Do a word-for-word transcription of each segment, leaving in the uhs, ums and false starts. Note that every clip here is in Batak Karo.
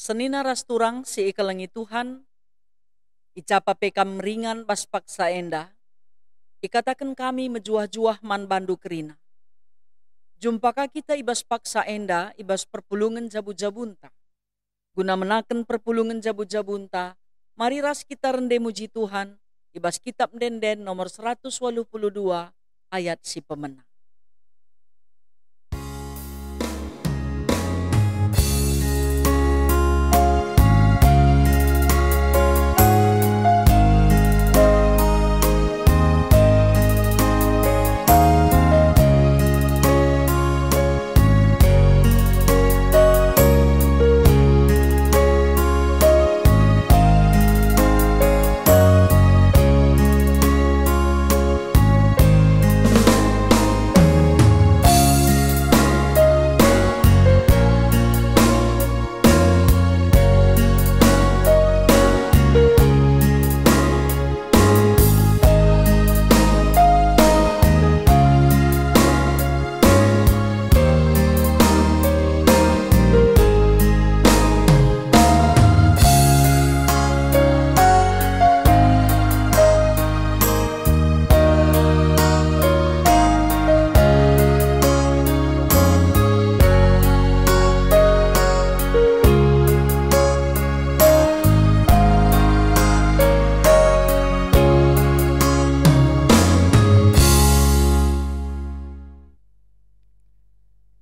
Senina ras turang si ikelengi Tuhan, i ja pe kam ringan bas paksa enda, ikataken kami mejuah-juah man bandu kerina. Jumpa ka kita i bas paksa enda, i bas perpulungen jabu-jabunta. Guna menaken perpulungen jabu-jabunta, mari ras kita rende muji Tuhan, i bas Kitab Ende-enden nomor seratus waluh puluh dua, ayat si pemena.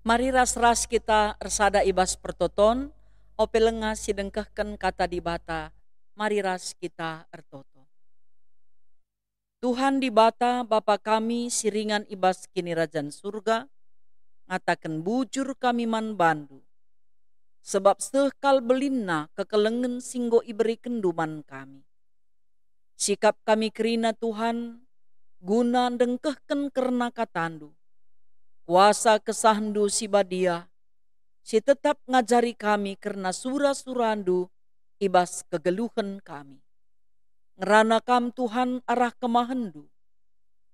Mari ras-ras kita ersada i bas pertoton, ope lenga si dengkehken Kata Dibata, mari ras kita ertoto. Tuhan Dibata, Bapa kami si ringan i bas Kinirajan Surga, ngataken bujur kami man bandu, sebab seh kal belinna kekelengen si enggo iberekenndu man kami. Sikap kami kerina, Tuhan, guna ndengkehken kerna katandu. Kuasa kesahndu si badia, si tetap ngajari kami kerna sura-surandu i bas kegeluhen kami. Ngerana kam, Tuhan, arah kemahenndu,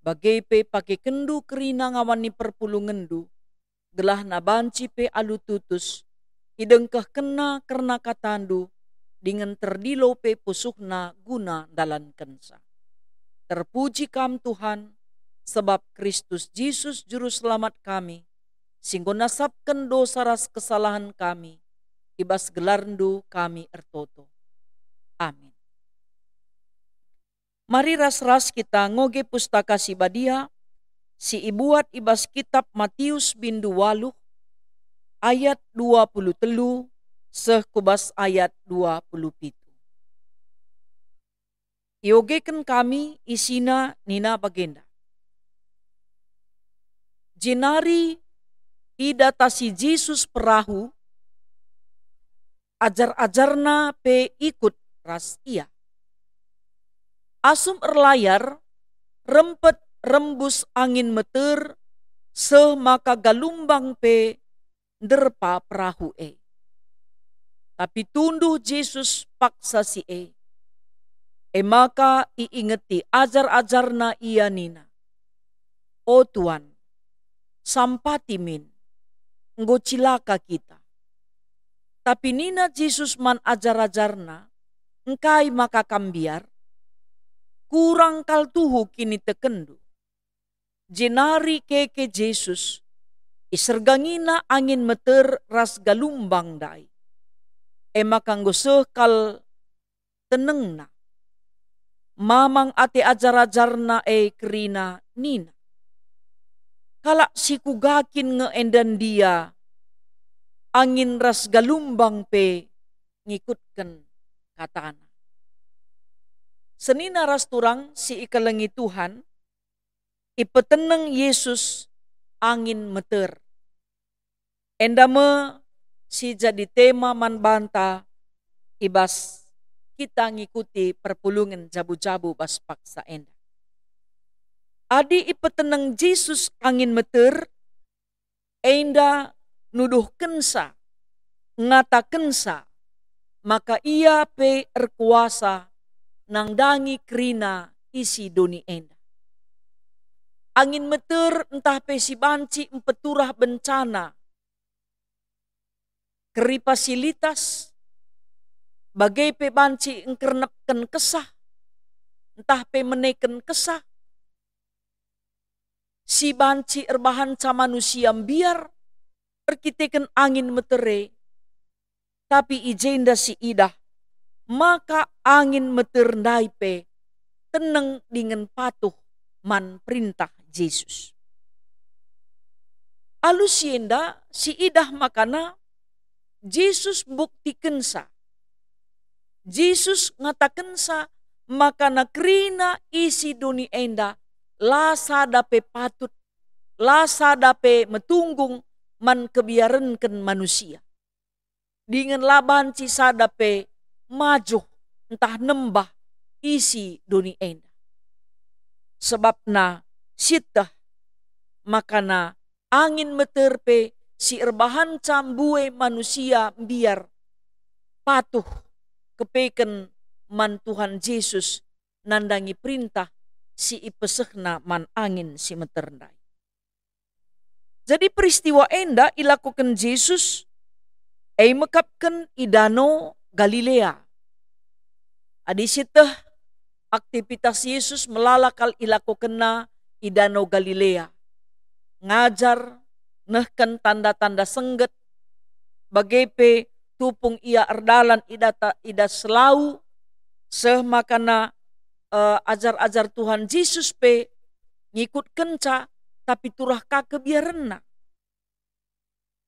bage pe pakekenndu kerina ngawani perpulungenndu, gelahna banci pe alu tutus idengkehkenna kerna katandu, dingen terdilo pe pusuhna guna ndalankenca. Terpuji kam, Tuhan, sebab Kristus Jesus Juru Selamat kami, si enggo nasapken dosa ras kesalahen kami, i bas gelarndu kami ertoto. Amin. Mari ras-ras kita ngoge Pustaka Si Badia si ibuat i bas Kitap Matius bindu waluh ayat dua puluh telu seh ku bas ayat dua puluh pitu. Iogeken kami isina nina bagenda, jenari idatasi Jesus perahu, ajar-ajarNa pe ikut ras IA. Asum erlayar, rempet rembus angin meter seh maka galumbang pe nderpa perahu e. Tapi tunduh Jesus paksa si e. E maka iingeti ajar-ajarNa IA nina, "O Tuan, sampati min, enggo cilaka kita." Tapi nina Jesus man ajar-ajarNa, "Engkai maka kam mbiar? Kurang kal tuhu kinitekenndu." Jenari keke Jesus, isergangiNa angin meter ras galumbang ndai. E maka enggo seh kal tenengna. Mamang ate ajar-ajarNa e kerina nina, "Kalak si kuga kin nge enda ndia, angin ras galumbang pe ngikutken kataNa?" Senina ras turang si ikelengi Tuhan, ipeteneng Jesus angin meter. Enda me si jadi tema man banta i bas kita ngikuti perpulungen jabu-jabu bas paksa enda. Adi ipeteneng Jesus angin meter, enda nuduhkensa, ngatakensa maka ia pe erkuasa nandangi kerina isi doni enda. Angin meter ntah pe si banci mpeturah bencana, keri fasilitas, bage pe banci engkernepken kesah, ntah pe meneken kesah, si banci erbahanca manusia mbiar erkiteken angin meter e, tapi i jenda siidah maka angin meter ndai pe teneng dingen patuh man perintah Jesus. Alu si enda siidah makana Jesus mbuktikenca. Jesus ngatakenca makana kerina isi doni enda la sada pe patut, la sada pe metunggung man kebiarenken manusia. Dingen la banci sada pe majuh ntah nembah isi doni enda. Sebabna sieteh makana angin meter pe si erbahanca mbue manusia mbiar patuh kepeken man Tuhan Jesus nandangi perintah si ipesehNa man angin si meter ndai. Jadi peristiwa enda ilakoken Jesus, e mekapken i Dano Galilea. Adi sieteh, aktivitas Jesus melala kal ilakokenNa i Dano Galilea. Ngajar, nehken tanda-tanda sengget, bage pe tupung Ia erdalan i data, i das lau, seh makana, eh, ajar-ajar Tuhan Jesus pe ngikutkenca, tapi turah ka kebiarenna.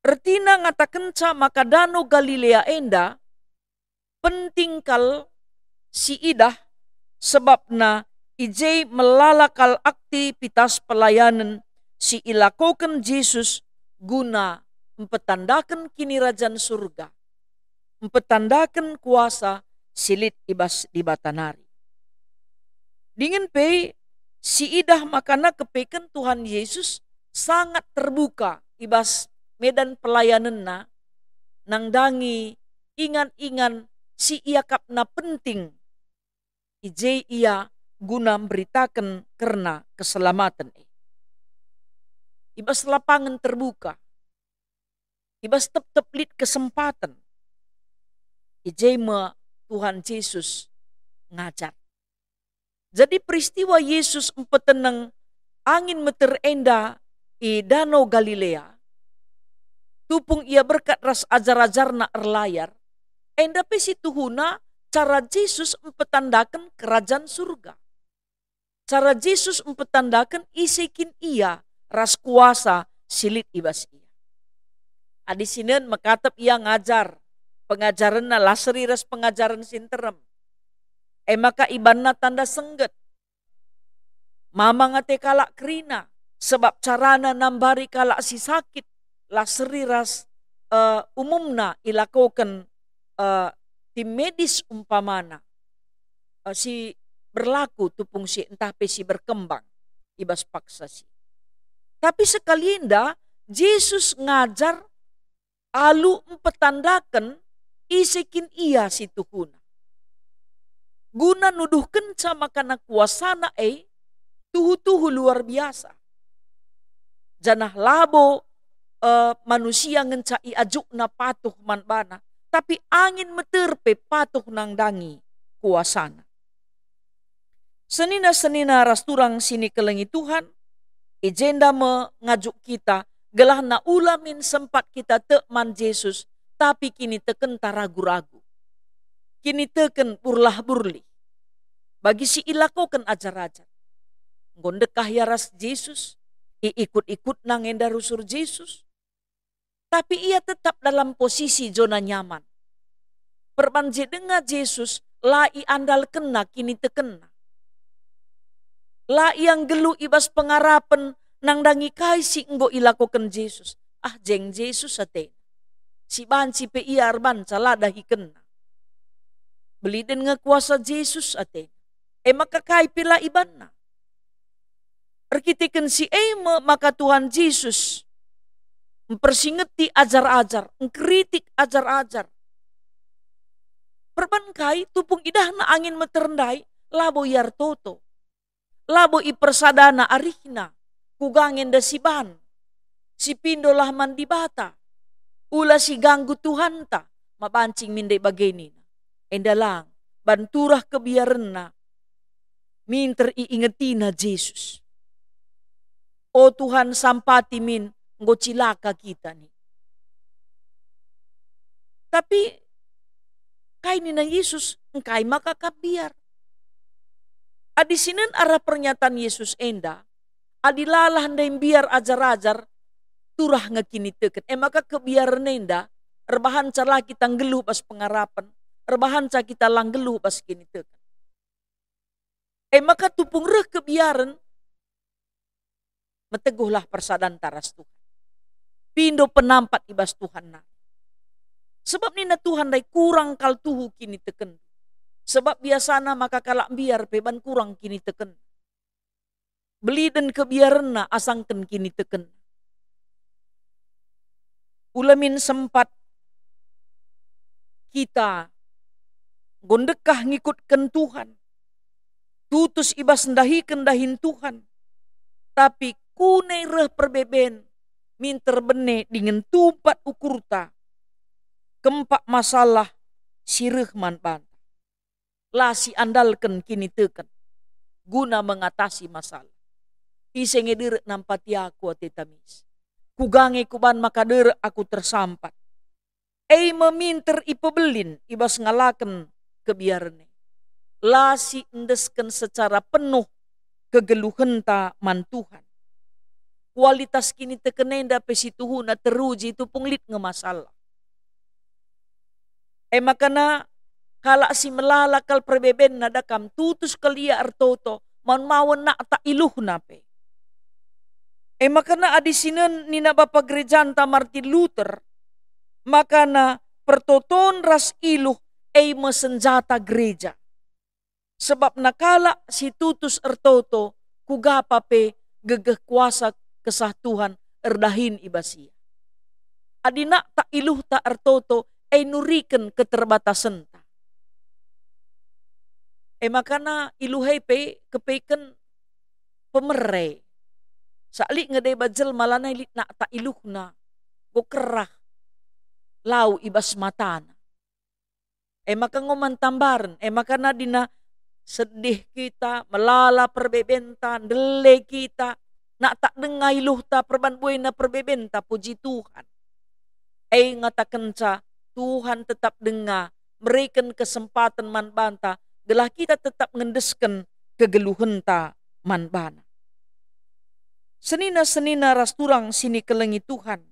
Ertina ngatakenca maka Dano Galilea enda penting kal siidah, sebabna i je melala kal aktivitas pelayanen si ilakoken Jesus guna mpetandaken Kinirajan Surga, mpetandaken kuasa si lit i bas Dibata nari. Dingen pe siidah makana kepeken Tuhan Jesus sangat terbuka i bas medan pelayanenNa, nandangi ingan-ingan si iakapNa penting, i je Ia guna mberitaken kerna keselamaten e. I bas lapangen terbuka, i bas tep-tep lit kesempaten, i je me Tuhan Jesus ngajar. Jadi peristiwa Jesus mpeteneng angin meter enda i Dano Galilea, tupung Ia berkat ras ajar-ajarNa erlayar, enda pe situhuna cara Jesus mpetandaken Kerajan Surga. Cara Jesus mpetandaken ise kin Ia ras kuasa si lit i bas Ia. Adi sinen mekatep Ia ngajar, pengajarenNa la seri ras pengajaren si nterem. E maka ibanNa tanda sengget. Mamang ate kalak kerina, sebab caraNa nambari kalak si sakit la seri ras, eh, umumna ilakoken, eh, tim medis umpamana, eh, si berlaku tupung si ntah pe si berkembang i bas paksa si. Tapi sekali enda Jesus ngajar alu mpetandaken ise kin Ia si tuhuna. Guna nuduhkenca makana kuasaNa e tuhu-tuhu luar biasa. Janah labo, eh, manusia ngenca iajukna patuh man baNa, tapi angin meter pe patuh nandangi kuasaNa. Senina-senina ras turang si nikelengi Tuhan, i jenda me ngajuk kita, gelahna ula min sempat kita tek man Jesus, tapi kinitekenta ragu-ragu. Kiniteken burlah-burlih. Bagi si ilakoken ajar-ajar. Enggo ndekah ia ras Jesus, iikut-ikutna nge enda rusur Jesus. Tapi ia tetap dalam posisi zona nyaman. Perban je denga Jesus la iandalkenna kinitekenna. La ia nggeluh i bas pengarapen nandangi kai si enggo ilakoken Jesus. Ah, jeng Jesus atena. Si banci pe ia erbanca la dahikenna. Beliden nge kuasa Jesus atena. E maka kai pe la ibanna. Erkiteken si e me maka Tuhan Jesus mpersingeti ajar-ajar, engkritik ajar-ajar. Perban kai tupung idahna angin meter ndai, labo ia ertoto. Labo ipersadana arihna, kuga nge enda siban. Sipindolah man Dibata. Ula siganggu Tuhanta, mabancing min ndai bage nina. Enda lang, ban turah kebiarenna, minter iingetina Jesus. O Tuhan, sampati min, enggo cilaka kita nih. Tapi kai nina Jesus, engkai maka kam mbiar? Adi sinen arah pernyataan Jesus enda, adi lalah ndai mbiar ajar-ajar, turah nge kiniteken. E maka kebiaren enda erbahanca la kita nggeluh bas pengarapen, erbahanca kita la nggeluh bas kiniteken. E maka tupung reh kebiaren, meteguhlah persadanta ras Tuhan. Pindo penampat i bas Tuhan nari. Sebab nina Tuhan ndai, "Kurang kal tuhu kiniteken." Sebab biasana maka kalak mbiar pe ban kurang kiniteken. Beliden kebiarenna asangken kiniteken. Ula min sempat kita enggo ndekah ngikutken Tuhan, tutus i bas ndahiken dahin Tuhan, tapi kune reh perbeben, minter bene dingen tumpat ukurta, kempak masalah si reh man banta. La siandalken kiniteken guna mengatasi masalah. Ise nge derek nampati aku ateta mis? Kuga nge kuban maka derek aku tersampat? E me minter ipebelin i bas ngalaken kebiaren e. La siendesken secara penuh kegeluhenta man Tuhan. Kualitas kiniteken enda pe si tuhuna teruji tupung lit nge masalah. E makana kalak si melala kal perbebenna dakam tutus kal ia ertoto, maun-maun nakta iluhna pe. E makana adi sinen nina bapa gerejanta Martin Luther, makana pertoton ras iluh e me senjata gereja. Sebabna kalak si tutus ertoto, kuga pa pe gegeh kuasa Kesah Tuhan erdahin i bas ia. Adi nakta iluhta ertoto, e nuriken keterbatasenta. E makana iluh e pe kepeken pemere. Sak lit nge deba jelma lanai lit nakta iluhna, enggo kerah lau i bas matana. E maka enggo man tambaren, e maka nadina sedih kita, melala perbebenta, ndele kita, nakta denga iluhta perban buena perbebenta, puji Tuhan. E ngatakenca, Tuhan tetap denga, mereken kesempaten man banta, gelah kita tetap ngendesken kegeluhenta man baNa. Senina-senina ras turang si nikelengi Tuhan.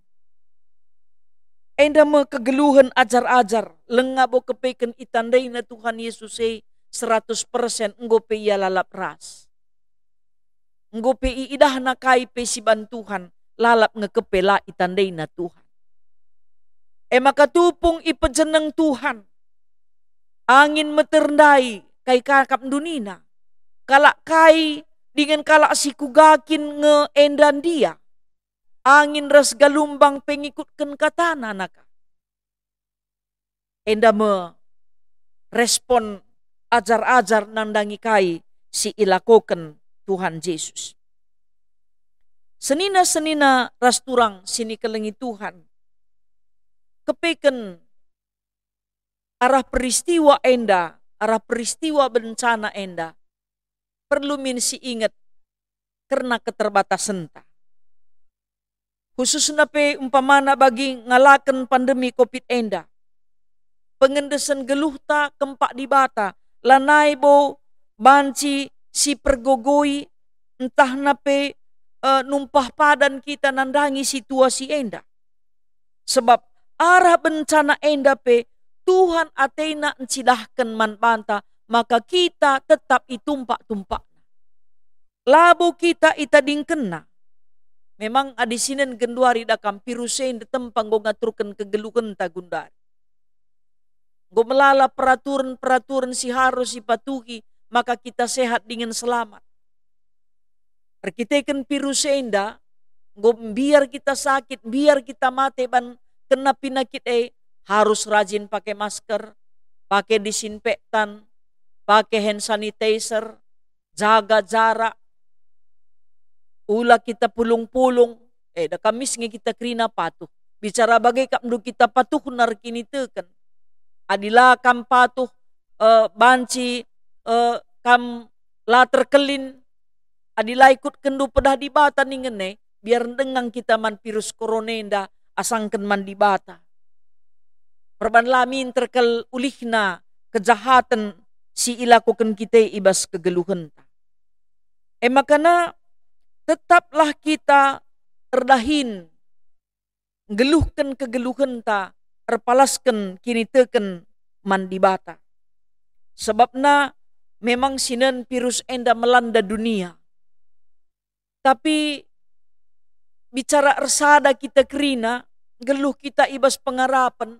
Enda me kegeluhen ajar-ajar, langa bo kepeken itandaina Tuhan Yesus e seratus persen, enggo pe ia lalap ras. Enggo pe iidahna kai pe si ban Tuhan, lalap nge kepe la itandaina Tuhan. E maka tupung ipejeneng Tuhan, angin meter ndai kai kakapndu nina, kalak kai dingen kalak si kuga kin nge enda ndia? Angin ras galumbang pe ngikutken katana naka. Enda me respon ajar-ajar nandangi kai si ilakoken Tuhan Jesus. Senina-senina ras turang si nikelengi Tuhan, kepeken arah peristiwa enda, arah peristiwa bencana enda, perlu min si inget kerna keterbatasenta. Khususna pe umpamana bagi ngalaken pandemi covid enda. Pengendesen geluhta kempak Dibata, lanai bo banci sipergogoi ntahna pe, eh, numpah padan kita nandangi situasi enda. Sebab arah bencana enda pe Tuhan atena ncidahken man banta maka kita tetap itumpak-tumpakNa. Labo kita itadingkenNa. Memang adi sinen genduari dakam virus enda tempa enggo ngaturken kegeluhenta gundari. Enggo melala peraturen-peraturen si harus ipatuhi maka kita sehat dingen selamat. Erkiteken virus enda, enggo mbiar kita sakit, mbiar kita mate ban kena pinakit e, harus rajin pake masker, pake disinfektan, pake hand sanitizer, jaga jarak, ula kita pulung-pulung, eh, da kam mis nge kita kerina patuh. Bicara bage kap ndu kita patuhna erkiniteken. Adi la kam patuh, eh, banci, eh, kam la terkelin, adi la ikutkenndu pedah Dibata ningen e, biar ndengang kita man virus korona enda asangken man Dibata. Perban la minter kal ulihna kejahaten si ilakoken kita i bas kegeluhenta. E makana, tetaplah kita erdahin nggeluhken kegeluhenta, erpalasken kiniteken man Dibata. Sebabna memang sinen virus enda melanda dunia. Tapi bicara ersada kita kerina, nggeluh kita i bas pengarapen,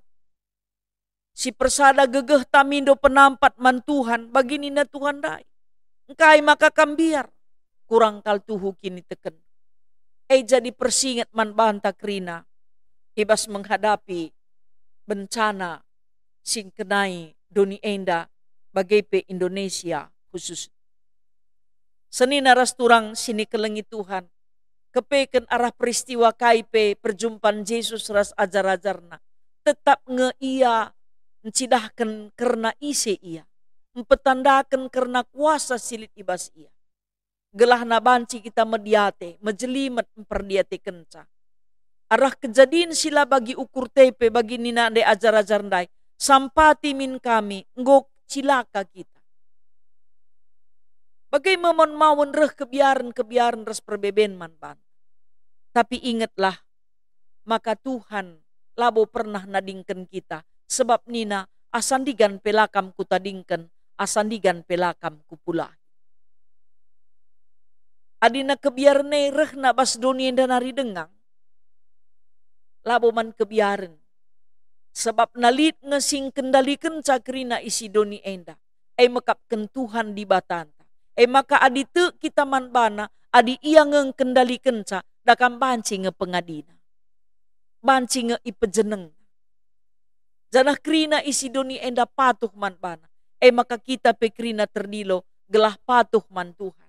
si persada gegehta mindo penampat man Tuhan, bagi nina Tuhan ndai, "Engkai maka kam mbiar? Kurang kal tuhu kiniteken." E jadi persinget man banta kerina i bas menghadapi bencana si ngkenai doni enda, bage pe Indonesia khusus. Senina ras turang si nikelengi Tuhan, kepeken arah peristiwa kai pe perjumpan Jesus ras ajar-ajarNa, tetap nge Ia ncidahken kerna ise Ia, mpetandaken kerna kuasa si lit i bas Ia. Gelahna banci kita mediate, mejelimet mperdiatekenca. Arah kejadin si la bagi ukurta pe bagi nina ndai ajar-ajar ndai, "Sampati min kami, enggo cilaka kita." Bage me mawen-mawen reh kebiaren-kebiaren ras perbeben man banta. Tapi ingetlah, maka Tuhan labo pernah nadingken kita, sebab nina, "Asa ndigan pe la kam kutadingken, asa ndigan pe la kam kupulahi." Adina kebiaren e rehna bas doni enda nari denga, labo man kebiaren, sebabna lit nge si ngkendalikenca kerina isi doni enda, e mekapken Tuhan Dibatanta. E maka adi tek kita man baNa, adi Ia nge ngkendalikenca, dakam banci nge pengadina, banci nge ipejenengna. Janah kerina isi doni enda patuh man baNa, e maka kita pe kerina terdilo gelah patuh man Tuhan.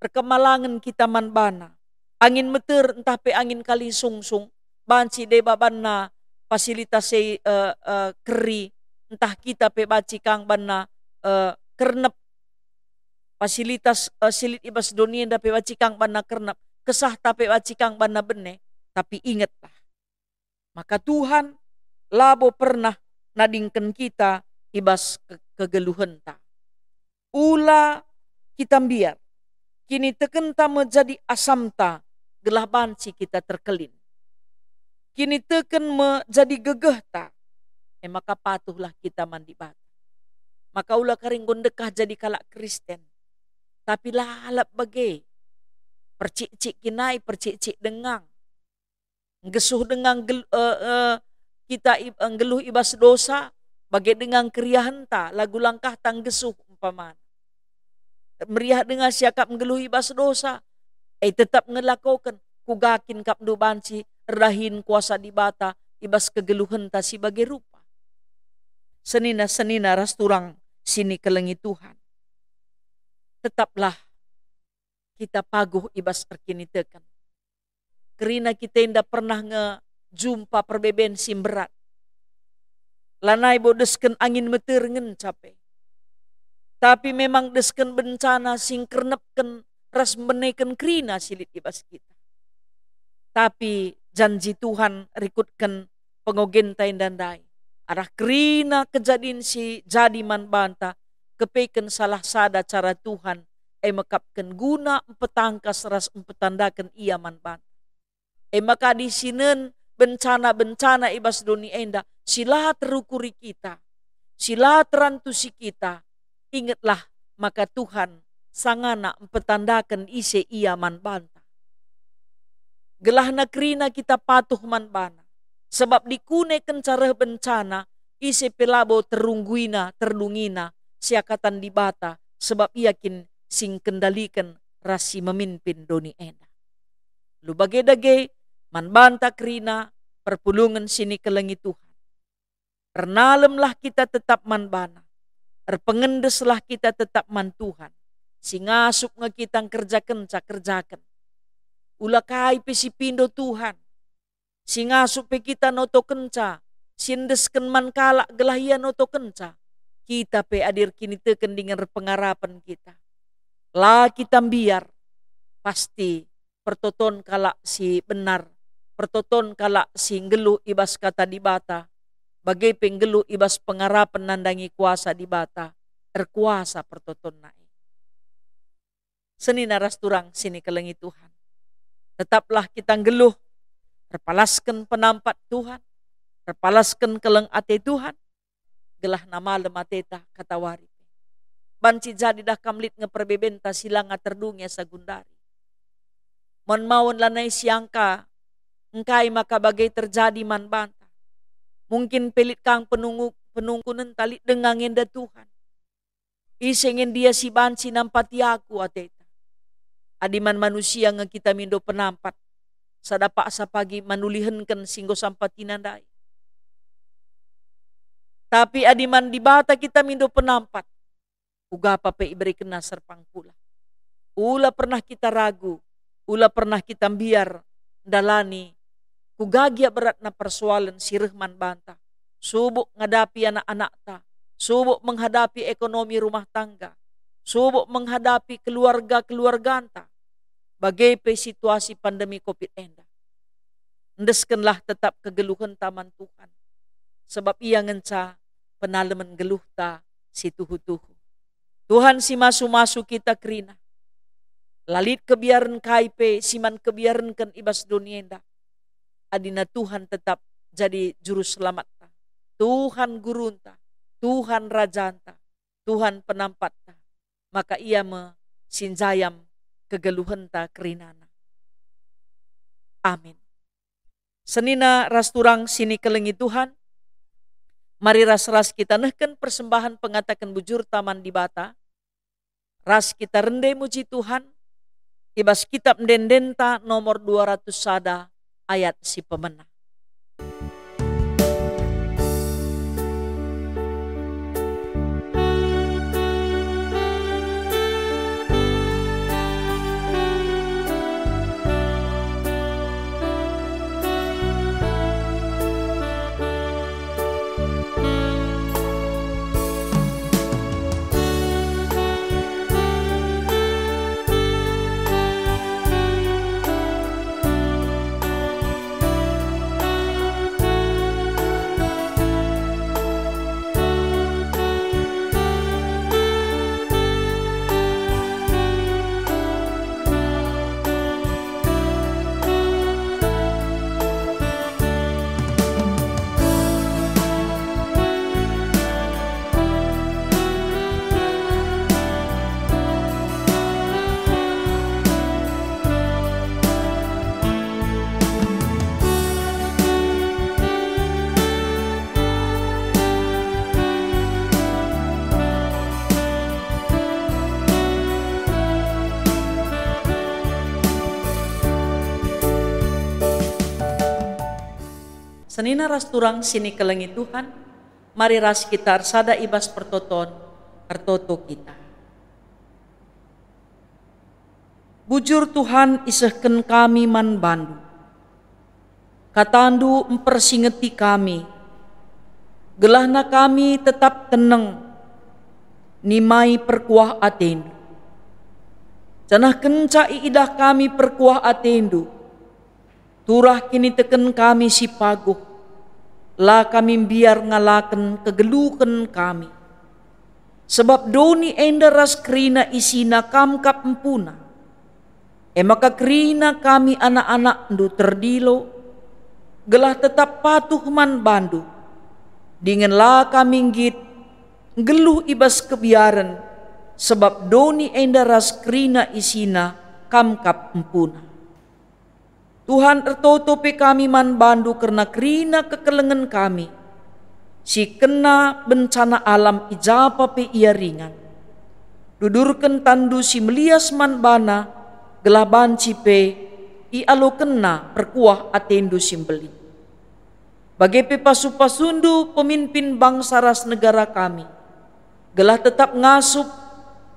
Erkemalangen kita man baNa. Angin meter ntah pe angin kalisungsung, banci deba banna fasilitas e, eh, eh, keri, ntah kita pe banci kang banna, eh, kernep. Fasilitas, eh, si lit i bas doni enda pe banci kang banna kernep, kesahta pe banci kang banna bene. Tapi ingetlah, maka Tuhan labo pernah nadingken kita i bas ke-, kegeluhenta. Ula kita mbiar, kinitekenta me jadi asamta gelah banci kita terkelin. Kiniteken me jadi gegehta, e maka patuhlah kita man Dibata. Maka ula kari enggo ndekah jadi kalak Kristen, tapi lalap bage, percik-cik kinai, percik-cik dengang. Nggesuh denga nggel-, eh, eh, kita i-, eh, nggeluh i bas dosa, bage denga keriahenta, lagu langkahta nggesuh umpamana. Meriah denga siakap nggeluh i bas dosa, e tetap ngelakoken, kuga kin kap ndu banci erdahin kuasa Dibata i bas kegeluhenta si bage rupa. Senina-senina ras turang si nikelengi Tuhan. Tetaplah kita paguh i bas erkiniteken. Kerina kita enda pernah nge jumpa perbeben si mberat. Lanai bo desken angin meter ngenca pe. Tapi memang desken bencana si ngkernepken ras mbeneken kerina si lit i bas kita. Tapi janji Tuhan rikutken pengogenta enda ndai. Arah kerina kejadin si jadi man banta, kepeken salah sada cara Tuhan, e mekapken guna mpetangkas ras mpetandaken Ia man banta. E maka adi sinen bencana-bencana i bas doni enda si la terukuri kita, si la terantusi kita, ingetlah maka Tuhan sangana mpetandaken ise Ia man banta. Gelahna kerina kita patuh man baNa, sabap dikune kenca reh bencana, ise pe labo terungguina, terdungina, siakatan Dibata, sabap Ia kin si ngkendaliken ras si memimpin doni enda. Lu bage dage, man banta kerina perpulungen si nikelengi Tuhan. Ernalemlah kita tetap man baNa. Erpengendeslah kita tetap man Tuhan. Si ngasup nge kita ngkerjakenca, kerjaken. Ula kai pe si pindo Tuhan. Si ngasup pe kita notokenca, si endesken man kalak gelah ia notokenca. Kita pe adi erkiniteken dingen erpengarapen kita, la kita mbiar, pasti pertoton kalak si benar, pertoton kalak si nggeluh i bas Kata Dibata, bage pe nggeluh i bas pengarapen nandangi kuasa Dibata, erkuasa pertotonna e. Senina ras turang si nikelengi Tuhan, tetaplah kita nggeluh, erpalasken penampat Tuhan, erpalasken keleng ate Tuhan, gelah malem ateta katawari pe. Banci jadi dah kam lit nge perbebenta si langa terdungi asa gundari. Maun-maun lanai siangka, engkai maka bage terjadi man banta? Mungkin pe lit kang penunggu-, penungkunenta lit denga nge enda Tuhan. Ise nge ndia si banci nampati aku ateta? Adi man manusia nge kita mindo penampat, sada paksa pagi man ulihenken si enggo sampatina ndai. Tapi adi man Dibata kita mindo penampat, ugapa pe iberekenNa serpang pulah. Ula pernah kita ragu, ula pernah kita mbiar ndalani kuga gia beratna persoalen si reh man banta, subuk ngadapi anak-anakta, subuk menghadapi ekonomi rumah tangga, subuk menghadapi keluarga-keluarganta, bage pe situasi pandemi covid enda. Endeskenlah tetap kegeluhenta man Tuhan, sebab Ia ngenca penalemen geluhta si tuhu-tuhu. Tuhan si masu-masu kita kerina. La lit kebiaren kai pe si man kebiarenken i bas doni enda. Adina Tuhan tetap jadi juru selamatta, Tuhan gurunta, Tuhan rajanta, Tuhan penampatta, maka Ia me si njayam kegeluhenta kerinana. Amin. Senina ras turang si nikelengi Tuhan, mari ras-ras kita nehken persembahen pengataken bujurta man Dibata, ras kita rende muji Tuhan i bas kitab ende-endenta nomor dua ratus sada ayat si pemena. Senina ras turang si nikelengi Tuhan, mari ras kita ersada i bas pertoton, ertoto kita. Bujur Tuhan isehken kami man bandu. KataNdu mpersingeti kami, gelahna kami tetap teneng nimai perkuah ateNdu. Janah kenca iidah kami perkuah ateNdu, turah kiniteken kami si paguh, la kami mbiar ngalaken kegeluhen kami. Sebab doni enda ras kerina isina Kam kap empuna. E maka kerina kami anak-anakNdu terdilo, gelah tetap patuh man bandu, dingen la kami nggit nggeluh i bas kebiaren, sebab doni enda ras kerina isina Kam kap empuna. Tuhan, ertoto pe kami man bandu kerna kerina kekelengen kami, si kena bencana alam i japa pe ia ringan. Dudurken tanNdu si melias man bana, gelah banci pe ialokenna perkuah ateNdu si mbelin. Bage pe pasu-pasuNdu pemimpin bangsa ras negara kami, gelah tetap ngasup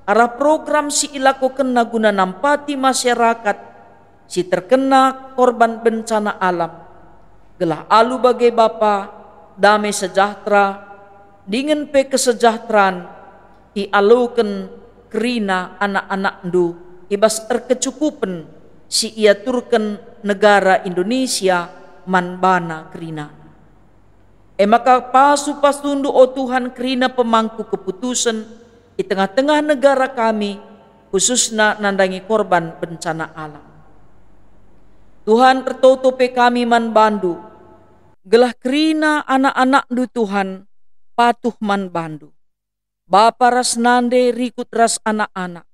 arah program si ilakokenna guna nampati masyarakat si terkena korban bencana alam, gelah alu bage Bapa, dame sejahtera, dingen pe kesejahteraan ialoken kerina anak-anakndu i bas erkecukupen si iaturken negara Indonesia man bana kerina. E maka pasu-pasundu, o Tuhan, kerina pemangku keputusen i tengah-tengah negara kami, khususna nandangi korban bencana alam. Tuhan, ertoto pe kami man bandu, gelah kerina anak-anakndu, Tuhan, patuh man bandu. Bapa ras nande, rikut ras anak-anak,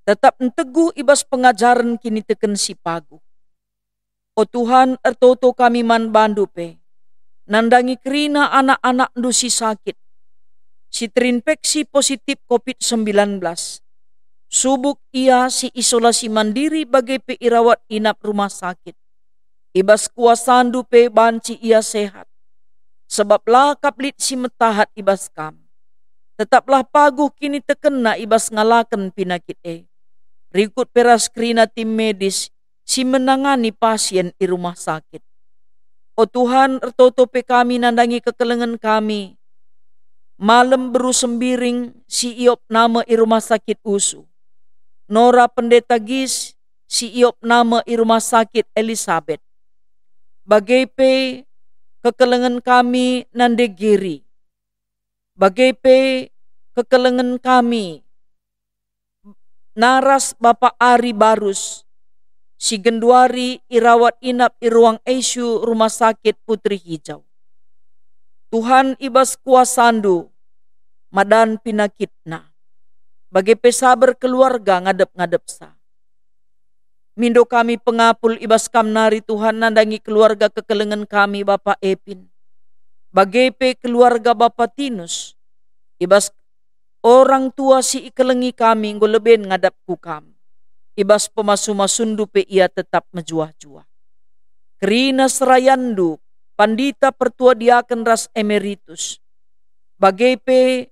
tetap nteguh i bas pengajaren kiniteken si paguh. O Tuhan, ertoto kami man bandu pe, nandangi kerina anak-anakndu si sakit, si terinfeksi positif covid sembilan belas. Subuk ia si isolasi mandiri bage pe irawat inap rumah sakit. I bas kuasandu pe banci ia sehat, sebab la kap lit si metahat i bas kam. Tetaplah paguh kinitekenna i bas ngalaken pinakit e, rikut pe ras kerina tim medis si menangani pasien i rumah sakit. O Tuhan, ertoto pe kami nandangi kekelengen kami, Malem beru Sembiring si iopna me i rumah sakit usu, Nora Pendeta Gis si iopna me i rumah sakit Elisabet, bage pe kekelengen kami nande Giri, bage pe kekelengen kami naras Bapa Ari Barus, si genduari irawat inap i ruang I C U Rumah Sakit Putri Hijau. Tuhan, i bas kuasandu madan pinakitna, bage pe saber keluarga ngadep-ngadepsa. Mindo kami pengapul i bas Kam nari, Tuhan, nandangi keluarga kekelengen kami, Bapa Epin, bage pe keluarga Bapa Tinus. I bas orang tua si ikelengi kami enggo leben ngadap ku Kam. I bas pemasu-masundu pe ia tetap mejuah-juah. Kerina serayandu, pandita, pertua diaken ras emeritus, bage pe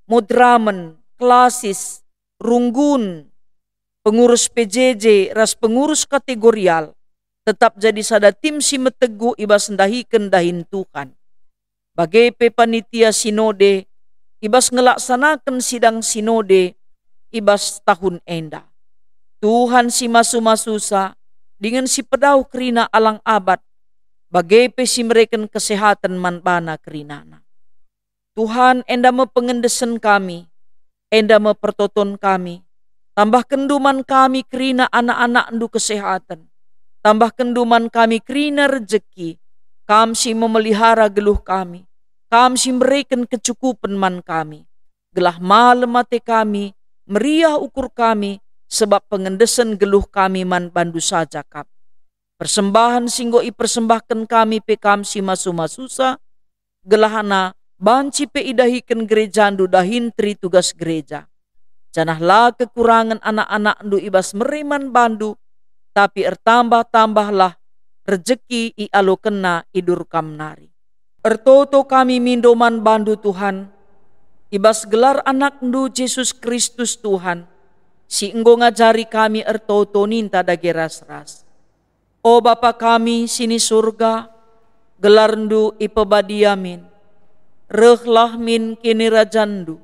mudramen, klasis, runggun, pengurus P J J ras pengurus kategorial, tetap jadi sada tim si meteguh i bas ndahiken dahin Tuhan. Bage pe panitia sinode i bas ngelaksanaken sidang sinode i bas tahun enda. Tuhan si masu-masusa dingen si pedauh kerina alang abad, bage pe si mereken kesehaten man bana kerinana. Tuhan, enda me pengendesen kami, enda me pertoton kami. TambahkenNdu man kami kerina anak-anakNdu kesehaten. TambahkenNdu man kami kerina rejeki. Kam si memelihara geluh kami. Kam si mereken kecukupen man kami, gelah malem ate kami, meriah ukur kami, sebab pengendesen geluh kami man bandu saja kap. Persembahen si enggo ipersembahken kami pe Kam si masu-masusa, gelahna banci pe idahiken gerejandu dahin teri tugas gereja. Janah la kekurangen anak-anakNdu i bas mere man bandu, tapi ertambah-tambahlah rejeki ialokenna i dur Kam nari. Ertoto kami mindo man bandu, Tuhan, i bas gelar AnakNdu Jesus Kristus, Tuhan, si enggo ngajari kami ertoto ninta dage ras-ras. O Bapa kami si ni Surga, gelarNdu ipebadia min. Rehlah min kinirajanNdu.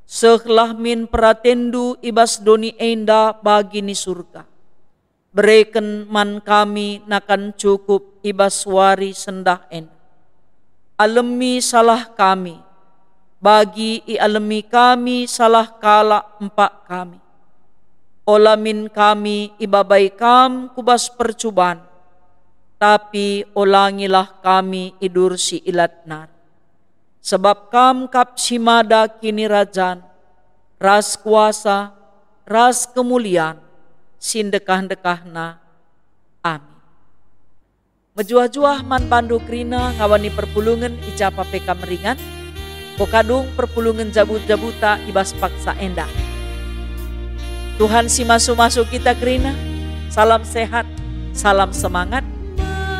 Sehlah min peratenNdu i bas doni enda bagi ni Surga. Bereken man kami nakan cukup i bas wari sendah enda. Alemi salah kami, bagi ialemi kami salah kalak empak kami. Ola min kami ibabai Kam ku bas percuban, tapi olangilah kami i dur si ilat nari. Sebab Kam kap si mada kinirajan, ras kuasa, ras kemulian, si ndekah-ndekahna. Amin. Mejuah-juah man bandu kerina ngawani perpulungen i ja pe kam ringan. Enggo kadung perpulungen jabu-jabuta i bas paksa enda. Tuhan si masu-masu kita kerina. Salam sehat, salam semangat.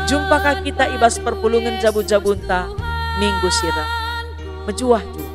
Jumpa ka kita i bas perpulungen jabu-jabunta minggu si reh. Mejuah-juah.